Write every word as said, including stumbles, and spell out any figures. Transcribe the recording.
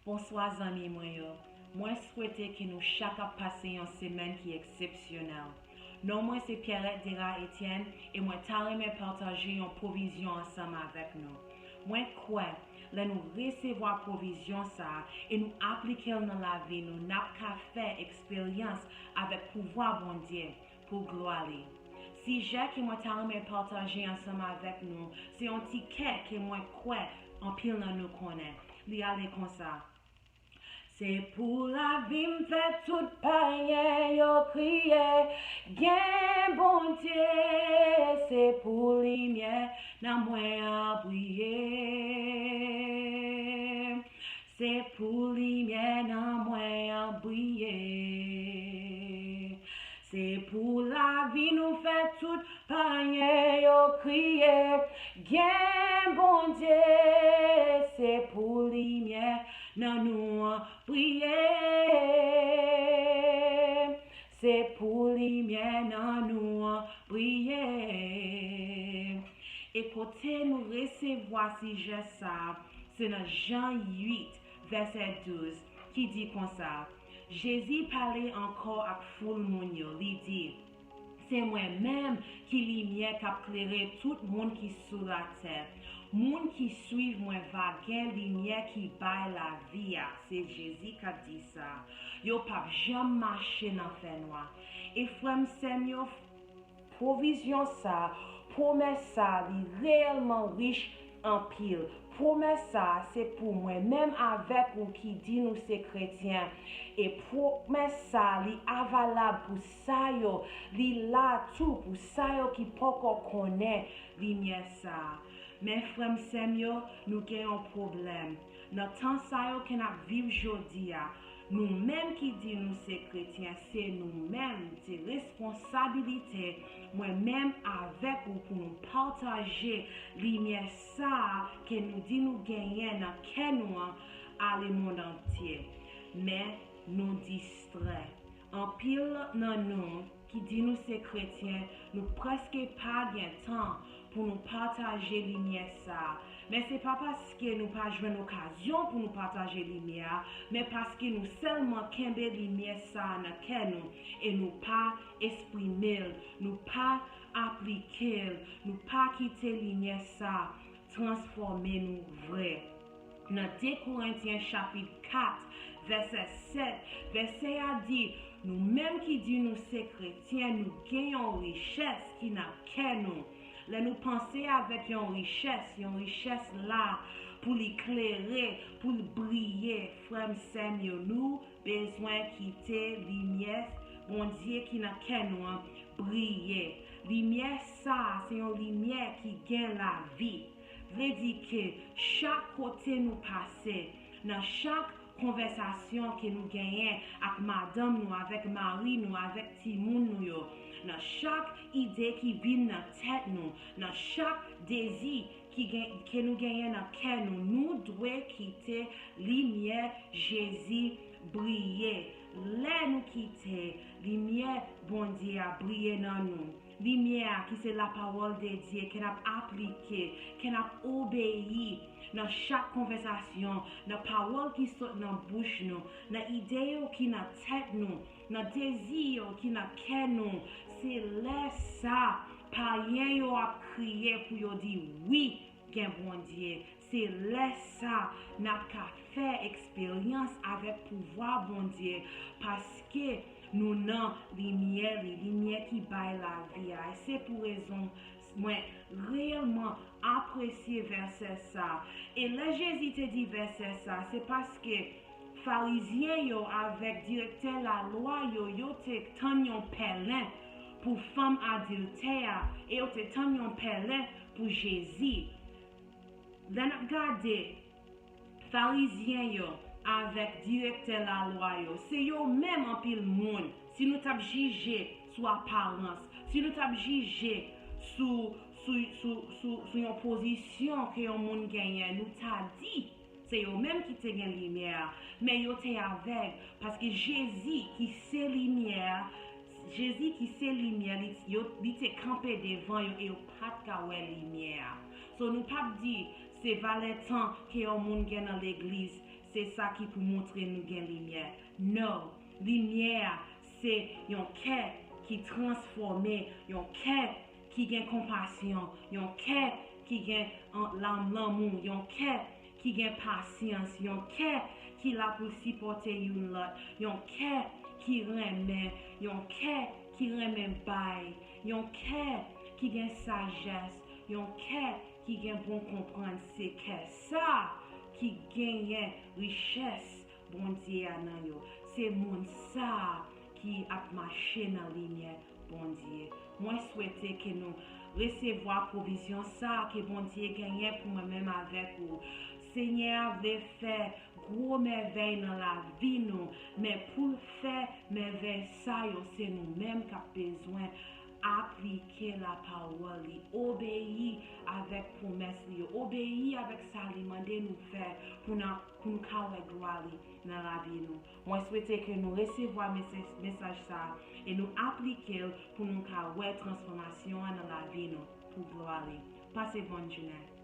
Bonswa zanmi mwen yo. Mwen swete ke nou chak ap pase yon semèn ki eksepsyonèl. Non mwen se Pierrette Dera Etienne e mwen ta renmen pataje yon pwovizyon ansanm avèk nou. Mwen kwè, lè nou resevwa pwovizyon sa a e nou aplike l nan lavi nou, n ap ka fè eksperyans avèk pouvwa Bondye pou glwa li. Sijè ke mwen ta renmen pataje ansanm avèk nou, se yon ti kè ke mwen kwè anpil nan nou konnen. Li ale konsa. Se pou lavi m fè tout payen yo kriye, gen Bondye, se pou limyè nan mwen an briye. Se pou limyè nan mwen an briye. Se pou lavi nou fè tout payen yo kriye, gen Bondye, se pou limyè nan nou an briye. Se pou limyè nan nou an briye. E kote nou resevwa sijè sa a, se nan Jan uit, vèsè douz, ki di konsa, Jezi pale ankò ak foul moun yo, li di, Se mwen menm ki limyè k ap klere tout moun ki sou latè. Moun ki suiv mwen va gen limyè ki bay lavi a. Se Jezi k ap di sa. Yo p ap janm mache nan fènwa. E frè m, sè m yo, pwovizyon sa, pwomès sa, li reyèlman rich anpil. Pwomès sa, se pou mwen menm avèk ou ki di nou se kretyen. E pwomès sa, li avalab pou sa yo, li la tou pou sa yo ki poko konnen limyè sa. Men frè m, sè m yo, nou gen yon pwoblèm. Nan tan sa yo ke n ap viv jodi a, nou menm ki di nou se kretyen, se nou menm, se responsabilite mwen menm avèk ou pou nou pataje limyè sa a ke nou di nou genyen nan kè nou an a lemonn antye. Men nou distrè. Anpil nan nou ki di nou se kretyen, nou prèske pa gen tan pou nou pataje limyè sa a. Men se pa paske nou pa jwenn okazyon pou nou pataje limyè a, men paske nou sèlman kenbe limyè sa a nan kè nou e nou pa esprime l, nou pa aplike l, nou pa kite limyè sa a transfòme nou vre. Nan de Korentyen chapit kat, vèsè sèt, vèsè a di, nou menm ki di nou se kretyen, nou gen yon richès ki nan kè nou. Lè nou panse avèk yon richès, yon richès la pou li klere, pou li briye, frè m, sè m yo, nou bezwen kite limyè Bondye ki nan kè nou an briye. Limyè sa a se yon limyè ki gen lavi. Vle di ke chak kote nou pase, nan chak konvèsasyon ke nou genyen ak madanm nou, avèk mari nou, avèk timoun nou yo, nan chak ide ki vin nan tèt nou, nan chak dezi ki gen, ke nou genyen nan kè nou, nou dwe kite limyè Jezi briye. Lè nou kite limyè Bondye a briye nan nou, limyè a ki se lapawòl de Dye ke n ap aplike, ke n ap obeyi nan chak konvèsasyon, nan pawòl ki sot nan bouch nou, nan ide yo ki nan tèt nou, nan dezi yo ki nan kè nou, se lè sa payen yo ap kriye pou yo di wi, gen Bondye. Se lè sa n ap ka fè eksperyans avèk pouvwa Bondye, paske nou nan limyè li, limyè ki bay lavi a. E se pou rezon mwen reyèlman apresye vèsè sa. E lè Jezi te di vèsè sa, se paske Farizyen yo avèk direktè lalwa yo, yo te tann yon pèlen pou fanm adiltè a, e yo te tann yon pèlen pou Jezi. Lè n ap gade Farizyen yo avèk direktè lalwa yo, se yo menm anpil moun, si nou t ap jije sou aparans, si nou t ap jije sou, sou, sou, sou, sou yon pozisyon ke yon moun genyen, nou ta di, se yo menm ki te gen limyè a, men yo te avèg, paske Jezi ki se limyè a, Jezi ki se limyè, li, yo, li te kanpe devan yo e yo pa t ka wè limyè a. So, nou p ap di se valè tan ke yon moun gen nan legliz, se sa ki pou montre nou gen limyè. No, limyè a se yon kè ki transfòme, yon kè ki gen konpasyon, yon kè ki gen an- lam- lanmou, yon kè ki gen pasyans, yon kè ki la pou sipòte youn lòt, yon kè ki renmen, yon kè ki renmen bay, yon kè ki gen sajès, yon kè ki gen bon konprann. Se kè sa ki genyen richès Bondye a nan yo. Se moun sa a ki ap mache nan limyè Bondye. Mwen swete ke nou resevwa pwovizyon sa a ke Bondye genyen pou mwen menm avèk ou. Senyè a vle fè gwo mèvèy nan lavi nou, men pou l fè mèvèy sa yo, se nou menm k ap bezwen aplike lapawòl li, obeyi avèk pwomès li yo, obeyi avèk sa li mande nou fè pou n pou nou ka wè glwa li nan lavi nou. Mwen swete ke nou resevwa mesaj sa a e nou aplike l pou nou ka wè transfòmasyon an nan lavi nou pou glwa li. Pase bòn jounen.